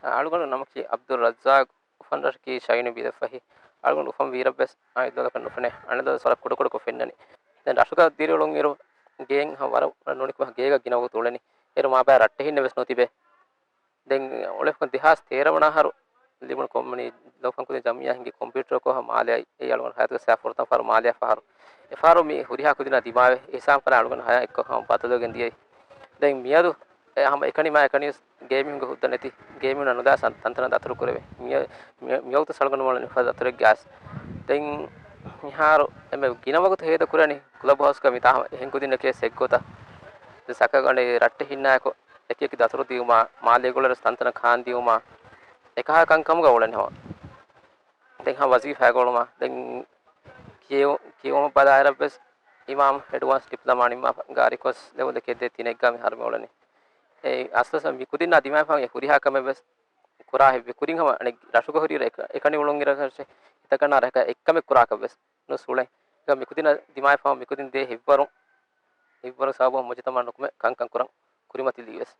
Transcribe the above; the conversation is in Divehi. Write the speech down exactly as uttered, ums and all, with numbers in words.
އަޅުގަނޑު ނަމަކީ ޢަބްދުއްރައްޒާޤް. އުފަން ރަށަކީ ޝައިނު ބިލަށްފަހި. އަޅުގަނޑު އުފަން ވީރަށްވެސް އާ އެއްދޮލަކަށް ނުފެނޭ. އަނެއްދޮލަށް ވަރަށް ކުޑަކުޑަކޮށް ފެންނަނީ. ދެން ރަށުގަ ދިރިއުޅުންއިރު ގޭން ހަމަ ވަރަށް ނުނިކުމެ ގޭގަ ގިނަ ވަގުތު އުޅެނީ. އޭރު މާބައި ރައްޓެހިންނެއް ވެސް ނުތިބޭ. ދެން އުޅެފަ ދެހާސް ތޭރަ ވަނަ އަހަރު ލިބުނު ކޮންމަނީ ލޯފަންކުދިން ޖަމްޢިއްޔާ ހިންގި ކޮމްޕިއުޓަރަކު ހަމަ މާލެއަށް އެއީ އަޅުގަނޑު ހަޔާތުގެ ސައި ފުރަތަމަ ފަހަރު މާލެއަށް ފަހަރު. އެފަހަރު މި ހުރިހާ ކުދިންނާ ދިމާވެ އެހިސާބުން އަޅުގަނޑު ހަޔާތް އެއްކޮށް ހަމަ ބަދަލުވެގެން ދިޔައީ. ދެން މިއަދު އެ ހަމަ އެކަނި މާ އެކަނިވެސް ގޭމިންގ ހުއްދަ ނެތި ގޭމިން ނުދާ ތަންތަނަށް ދަތުރު ކުރެވޭ. މިއަ-، މި-، މިވަގުތު އަޅުގަނޑު މޮޅަށް ނިފާ ދަތުރެއް ގާސް. ދެން މިހާރު އެންމެ ގިނަ ވަގުތު ހޭދަ ކުރަނީ ކްލަބް ހައުސްގަ މިތާ ހަމަ އެހެން ކުދިންނެކޭ ސެއްގޮތަށް. ދެން ސަކަގަނޑެ ރައްޓެހިންނާއެކު އެކިއެކި ދަތުރު ދިއުމާ، މާލޭގޮޅަށް ތަންތަނަށް ކާން ދިއުމާ، އެކަހަލަ ކަންކަމުގަ އުޅެން ހަމަ. ދެން ހަމަ ވަޒީފާ ގޮޅުމާ، ދެން ކިޔެވު-، ކިޔެވުމަށް ބަލާއިރަށްވެސް އިމާމް އެޑްވާންސް ޑިޕްލޮމާ ނިންމާފަ ގާރިކޯސް ލެވެލް އެކެއް ދޭއް ތިނެއްގަ މިހާރު މި އުޅެނީ. އެ އަސްލު މި ކުދިންނާ ދިމާވެފަ ހުރިހާ ކަމެއްވެސް ކުރާ ހެއްވެ. ކުރިން ހަމަ އަނެއް ރަށުގަ ހުރި އެކަ-، އެކަނި އުޅުން އިރަކަށް އެތަކަންނާ ރަކަށް އެއްކަމެއް ކުރާކަށްވެސް ނުސް އުޅެން. މި ކުދިންނަށް ދިމާވެފަ މި ކުދިން ދޭ ހިތްވަރުން، ހިތްވަރުން ސަބަބުން މުޖުތަމަޢަށް ނުކުމެ ކަންކަން ކުރަން ކުރިމަތިލީވެސް.